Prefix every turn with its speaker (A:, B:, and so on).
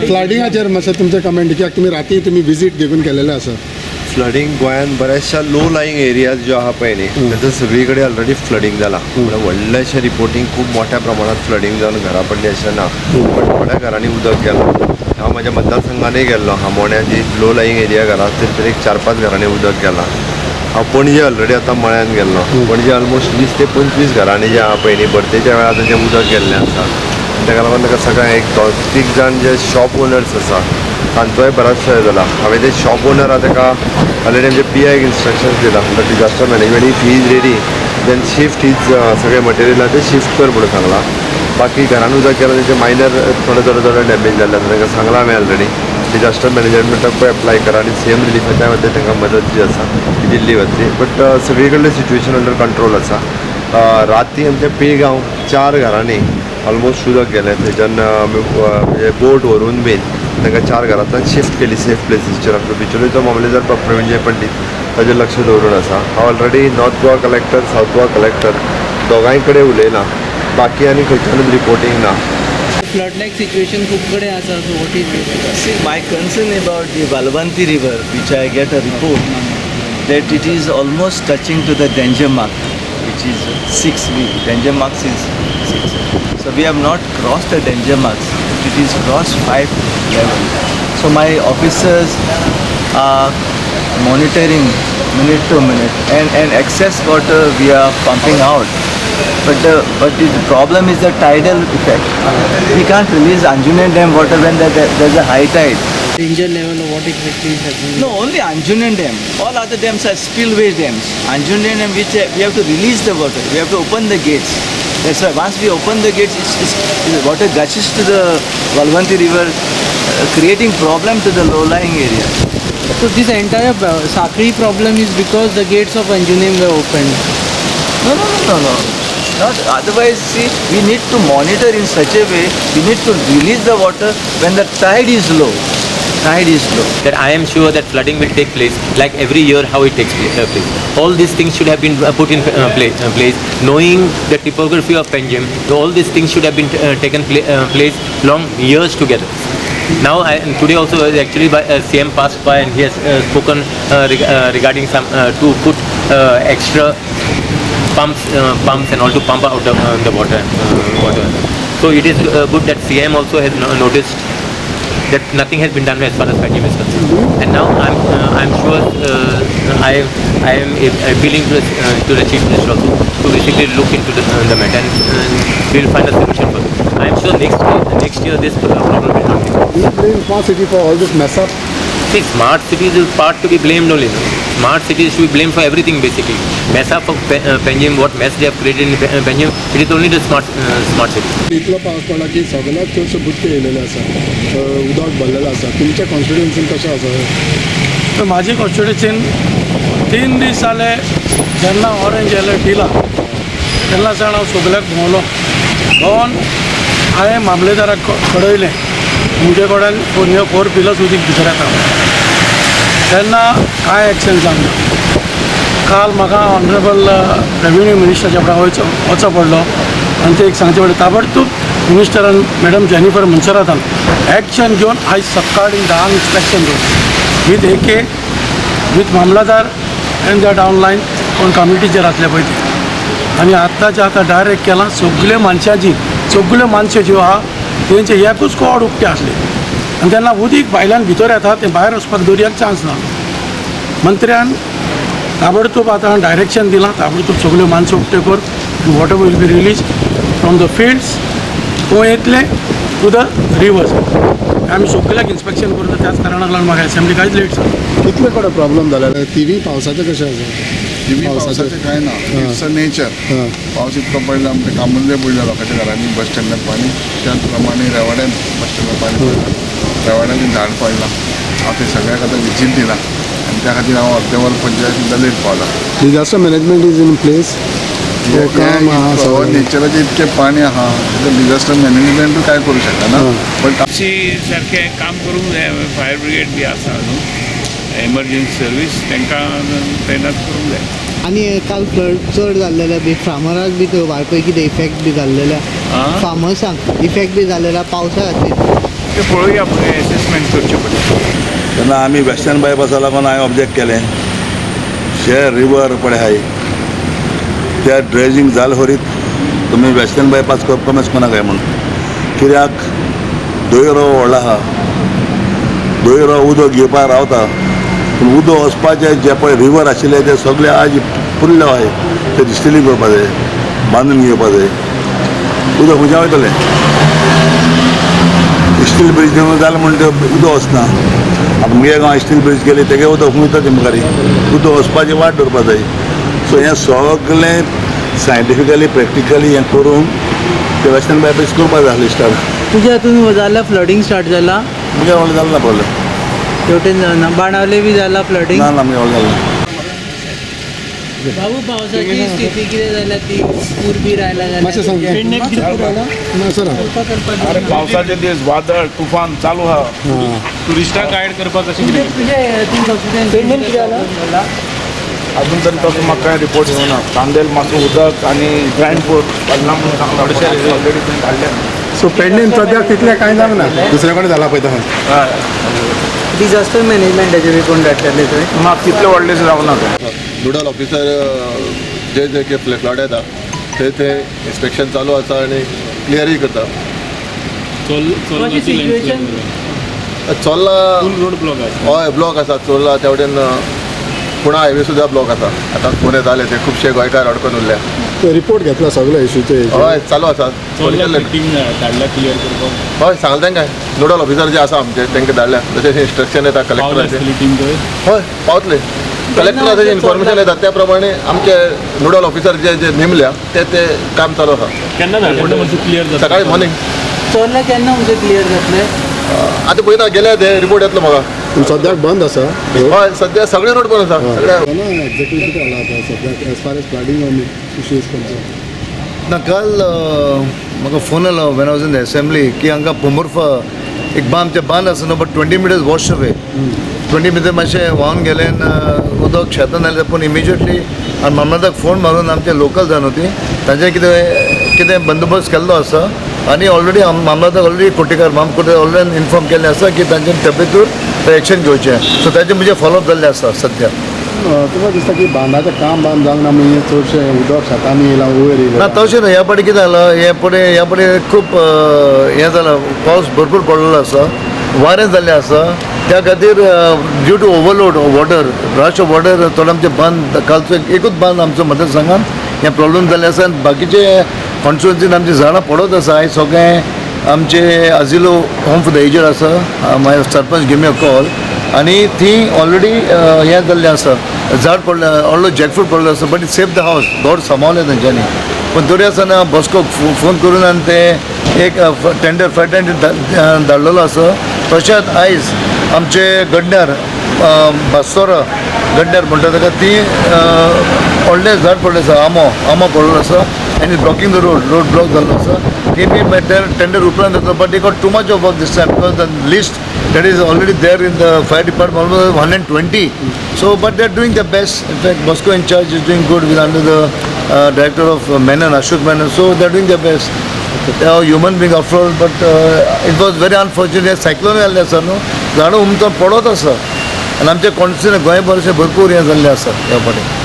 A: फ्लडिंगाचेर मातशें तुमचें कमेंट, कित्याक तुमी राती तुमी विजीट देखून केलेलें आसा.
B: फ्लडींग गोंयांत बऱ्याचशा लो लाईंग एरियाज ज्यो आहा पळय न्ही, ताचो सगळी कडेन ऑलरेडी फ्लडींग जाला. म्हणल्यार व्हडलेशें रिपोर्टींग खूब मोठ्या प्रमाणात फ्लडींग जावन घरा पडली अशें ना, बट थोड्या घरांनी उदक गेलां. हांव म्हाज्या मतदारसंघानूय गेल्लो. आमोण्या जी लो लाईंग एरिया घरां आसा, थंयसर एक चार पांच घरांनी उदक गेलां. हांव पणजे ऑलरेडी आतां मळ्यान गेल्लो. पणजे ऑलमोस्ट 20 ते 25 घरांनी जें आहा पळय न्ही, भरतेच्या वेळार तेजें उदक गेल्लें आसा. ताका लागून ताका सगळें एक दोग तीग जाण जे शॉप ओनर्स आसा, तांचोय बरोचसो हें जाला. हांवें ते शॉप ओनर आहा ताका ऑलरेडी आमच्या पी आयक इन्स्ट्रक्शन्स दिला म्हणटा, disaster management if he is ready, then shift his सगळे मटेरियल आहा ते शिफ्ट कर म्हणून सांगलां. बाकी घरान उदक गेलां, तेजें मायनर थोडे थोडे थोडे डॅमेज जाल्ले आसा. तांकां सांगलां हांवें ऑलरेडी, डिजास्टर मॅनेजमेंटाकूय एप्लाय करा आनी सीएम रिलिफाच्या खातीर तांकां मदत जी आसा ती दिल्ली वतली. बट सगळी कडलें सिट्युएशन अंडर कंट्रोल आसा. राती आमच्या पिळगांव चार घरांनी ऑलमोस्ट उदक गेलें. थंयच्यान आमी म्हणजे बोट व्हरून बीन तांकां चार घरांतल्यान शिफ्ट केली सेफ प्लेसीसचेर. आमचो बिचोलेचो मामलेदार प्रवीणजय पंडीत ताजेर लक्ष दवरून आसा. हांव already north Goa collector, south Goa collector दोगांय कडेन उलयलां. बाकी आनी खंयच्यानूच रिपोर्टींग ना.
C: फ्लड लायक सिच्युएशन खूब कडेन आसा, so what is
D: See, my concern about the Valvanti River, which I get a report that it is almost touching to the danger mark, which is 6. Danger marks is 6. So we have not crossed the danger marks. It is crossed 5 level. So my officers are monitoring minute to minute, and excess water we are pumping out. But the problem is the tidal effect. We can't release Anjunem Dam water when there's a high tide.
C: Danger level, what exactly is happening?
D: No, only Anjunem Dam. All other dams are spillway dams. Anjunem Dam, which we have to release the water. We have to open the gates. That's why once we open the gates, the water gushes to the Valvanti River, creating problem to the low-lying area.
C: So this entire Sakri problem is because the gates of Anjunem were opened.
D: No. Not otherwise. See, we need to monitor in such a way. We need to release the water when the tide is low. Tide is low.
E: That I am sure that flooding will take place like every year how it takes place. All these things should have been put in place. Knowing the topography of Panjim, all these things should have been taken place long years together. Now, today also actually by, CM passed by and he has spoken regarding some to put extra pumps and all to pump out the water. So it is good that CM also has noticed that nothing has been done as far as Panjim is concerned. And now I'm sure I am appealing to the Chief Minister also to basically look into the matter and we will find a solution for it. I am sure next year this problem will not be.
A: Do you blame smart city for all this mess up?
E: See, smart cities is part to be blamed only. No? Smart cities should be blamed for everything basically. Mess up of Panjim, what mess they have created in Panjim, it is only the smart city.
A: इतलो पावस पडला की सगळ्याक चडशे बुडटे येयलेले आसा, उदक भरलेलें आसा. तुमच्या कॉन्स्टिट्युएन्सीन कशें आसा?
F: तर माझी कॉन्स्टिट्युएन्सीन 3 दीस जाले, जेन्ना ऑरेंज अलर्ट दिला तेन्ना सावन हांव सगल्याक भोंवलो. भोंवन हांवें मामलेदाराक कळयलें, तुमचे कडेन फोर व्हिलर्स उदीक भितर येता. तेन्ना कांय एक्शन जावंक ना. काल म्हाका ऑनरेबल रेवेन्यू मिनिस्टराच्या कडेन वचो पडलो आनी ते एक सांगचें पडलें, ताबडतोब मिनिस्टरान मॅडम जेनिफर मोन्सेरातान एक्शन घेवन आयज सकाळी 10क इन्स्पेक्शन घेवन with AK, with mamlatdar and the downline कोण कमिटीचेर आसले पळय ते, आनी आत्ताच्या आतां डायरेक्ट केलां. सगळे मनशाची, सगल्यो मानश्यो ज्यो आहा तेंचे एकूच कॉड उक्ते आसले आनी तेन्ना उदीक भायल्यान भितर येता, तें भायर वचपाक दर्याक चान्स ना. मंत्र्यान ताबडतोब आतां डायरेक्शन दिलां, ताबडतोब सगल्यो मानसो उक्त्यो कर. Water will be release from the fields, थंय येतलें टू the reverse. आमी सगल्याक इन्स्पेक्शन करता. त्याच कारणाक लागून म्हाका एसेंब्ली कांयच लेट जालो.
A: कितले कडेन प्रॉब्लम जाले? थिवी पावसाचें कशें आसा?
G: थिवी पावसाचें कांय ना, it's a nature. पावस इतको पडला म्हणजे कामुर्ले बुडल्या लोकांच्या घरांनी, बस स्टँडार पाणी. त्याच प्रमाणे रेवाड्यान बस स्टँडार पाणी पडलां, रेवाड्यान झाड पडलां. हांव ते सगळ्याक आतां विजीट दिला आनी त्या खातीर हांव अर्दें वर पंचायत सुद्दां लेट पावला.
A: Disaster management is in place? काम आहा सगळें.
G: नेचराचें इतकें पाणी आहा, डिजास्टर मॅनेजमेंटूय कांय करूं शकना, बट
H: सी सारकें काम करूंक जाय. फायर ब्रिगेड बी आसा न्हू, एमर्जन्सी सर्वीस तांकां तैनात करूंक जाय.
C: आनी काल फ्लड चड जाल्लेले बी फार्मराक बी थंय वाळपय कितें इफेक्ट बी जाल्लेले?
H: आं?
C: फार्मर्सांक इफेक्ट बी जाल्लेला पावसा खातीर?
H: ते पळोवया, एसेसमेंट करचें पडटलें.
I: तेन्ना आमी वेस्टर्न बायपासा लागून हांवें ऑब्जेक्ट केलें. शे रिवर पळय आहाय त्या ड्रेजींग जाल होरीत तुमी वेस्टर्न बायपास कमेच कोना काय म्हूण, कित्याक दोयरो व्हडलो आहा, दोयरो उदक घेवपाक रावता, पूण उदक वचपाचें जे पळय रिवर आशिल्ले ते सगळे आज पुरले आहाय, ते डिस्टिलींग करपा जाय, बांदून घेवपा जाय. उदक खंयच्यान वयतलें? स्टील ब्रिज जालें म्हण ते उदक वचना. आतां मुगे गांव स्टील ब्रिज केली, तेगे उदक खंय वयता? ते मुखार उदक वचपाची वाट दवरपा जाय. सो हें सगळें सायंटिफिकली प्रॅक्टिकली हें करून ते वेस्टर्न बायपास करपा जाय आसलें स्टार्ट.
C: तुज्या हातून जाला फ्लडींग स्टार्ट जाला?
I: मुगे व्हडलें जालें ना प्रॉब्लेम.
C: तेवटेन जावना? बाणावले बी जाला फ्लडींग?
I: ना ना, मुगे व्हडलें जालें ना.
C: बाबू, पावसाची स्थिती कितें जाल्या ती पूर बीर आयला
A: मातशें
C: जाल्यार?
A: सांग ना सर.
J: अरे, पावसाचे दीस, वादळ तुफान चालू हा.
H: टुरिस्टांक गायड करपाक कशें
C: तुजे
H: कितें?
C: तुजे तूं पेडणेम कितें जाला?
J: अजून तरी तसो म्हाका कांय रिपोर्ट येवना. चांदेल मातसो उदक आनी ग्रँड पोर्ट पडला म्हणून सांगला, ऑलरेडी थंय धाडल्या.
A: सो पेडणेन सद्याक तितलें कांय जावंक ना, दुसऱ्या कडेन जाला पळय तशें.
C: डिझास्टर मॅनेजमेंटाचे बी कोण धाडटले थंय?
J: ना, तितले व्हडलें जावना तें.
B: नोडल ऑफिसर जे जे की फ्लड येता थंय थंय इन्स्पेक्शन चालू आसा आनी क्लियरूय करता.
C: कशी सिच्युएशन?
B: चोर्ला
H: रोड ब्लॉक आसा.
B: हय, ब्लॉक आसा चोर्ला. त्या वटेन पुणा हायवे सुद्दां ब्लॉक आसा. आतां फोन येताले, ते खुबशे गोंयकार अडकून उरल्या.
A: रिपोर्ट घेतला सगळ्या इशूचे?
B: हय, चालू आसा.
H: चोर्ला टीम धाडल्या क्लियर करपाक?
B: हय, सांगलें तांकां. नोडल ऑफिसर जे आसा आमचे तांकां धाडल्या, तशें इन्स्ट्रक्शन येता
H: पावले
B: कलेक्टराचे.
H: आसतली टीम थंय?
B: हय, पावतले. कलेक्टराचे इन्फॉर्मेशन येता त्या प्रमाणे आमचे नोडल ऑफिसर जे जे नेमल्या ते ते काम चालू आसा.
H: केन्ना धाडले क्लियर जाता?
B: सकाळी मॉर्निंग.
C: चोर्ला केन्ना म्हणजे क्लियर जातलें?
B: आतां पळयता, गेल्या ते रिपोर्ट येतलो म्हाका.
A: पूण सद्याक बंद आसा?
B: हय, सद्या सगळे रोड बंद आसा सगळ्या.
A: ना, एक्झॅक्टली कितें जाला आतां सद्याक as far as flooding issue is concern?
D: ना, काल म्हाका फोन आलो when I was in the assembly की हांगा पोंबुर्फा एक बांद, आमचे बांद आसा न्हू, but 20 meters wash away. 20 meter मातशें व्हांवन गेलें आनी उदक शेतान आयलें. पूण इमिजिएटली आनी मामलेदाराक फोन मारून आमचे लोकल जावन ती तांचे कितें कितें बंदोबस्त केल्लो आसा आनी ऑलरेडी मामलेदार ऑलरेडी कोटीकार माम कोटीकार ऑलरेडी इन्फॉर्म केल्लें आसा की तांचे तेबेतूर एक्शन घेवचें. सो ताचें म्हणजे फॉलोअप जाल्लें आसा सद्या.
A: तुका दिसता की बांदाचें काम बांद जावंक ना म्हणजे चडशें उदक शेतांनी येयलां, वयर
D: ना.
A: येयलां?
D: तशें न्हय. ह्या फावटी कितें जालां, हे फुडें ह्या फावटी खूब हें जालां, पावस भरपूर पडलेलो आसा, वारें जाल्लें आसा. त्या खातीर due to overload water, rush of water, थोडे आमचे बांद, कालचो एकूच बांद आमचो मतदारसंघान हें प्रॉब्लम जाल्लें आसा आनी बाकीचे कॉन्स्टिट्युन्सीन आमचीं झाडां पडत आसा. आयज सगळें आमचे आजिलो होम फॉर the aged आसा, मागीर sarpanch give me a call आनी ती ऑलरेडी हें जाल्लें आसा, झाड पडलें, व्हडलो जॅकफ्रूट पडलो आसा, but it save the house. घर सांबाळ्ळें तेंच्यांनी. पूण तरी आसतना बॉस्को फोन करून आनी ते एक टेंडर, फायर टेंडर धाडलेलो आसा. तशेंच आयज आमचे गड्ड्यार, बास्तोरा गड्ड्यार म्हणटा ताका, ती व्हडलें झाड पडलें आसा, आंबो आंबो पडलेलो आसा आनी blocking the road, road block जाल्लो आसा. ती बी टेंडर उपरांत जाता, but they got too much of work this time because the list that is already there in the fire department almost 120. So, but they are doing the best. In fact, Bosco in charge is doing good with under the director of Menon, Ashok Menon. So they are doing their best. They are human being after all, but it was very unfortunate. Cyclone आसले आसा न्हू, झाडां उमथून पडत आसा आनी आमच्या constituency गोंयभर अशें भरपूर हें जाल्लें आसा ह्या फावटी.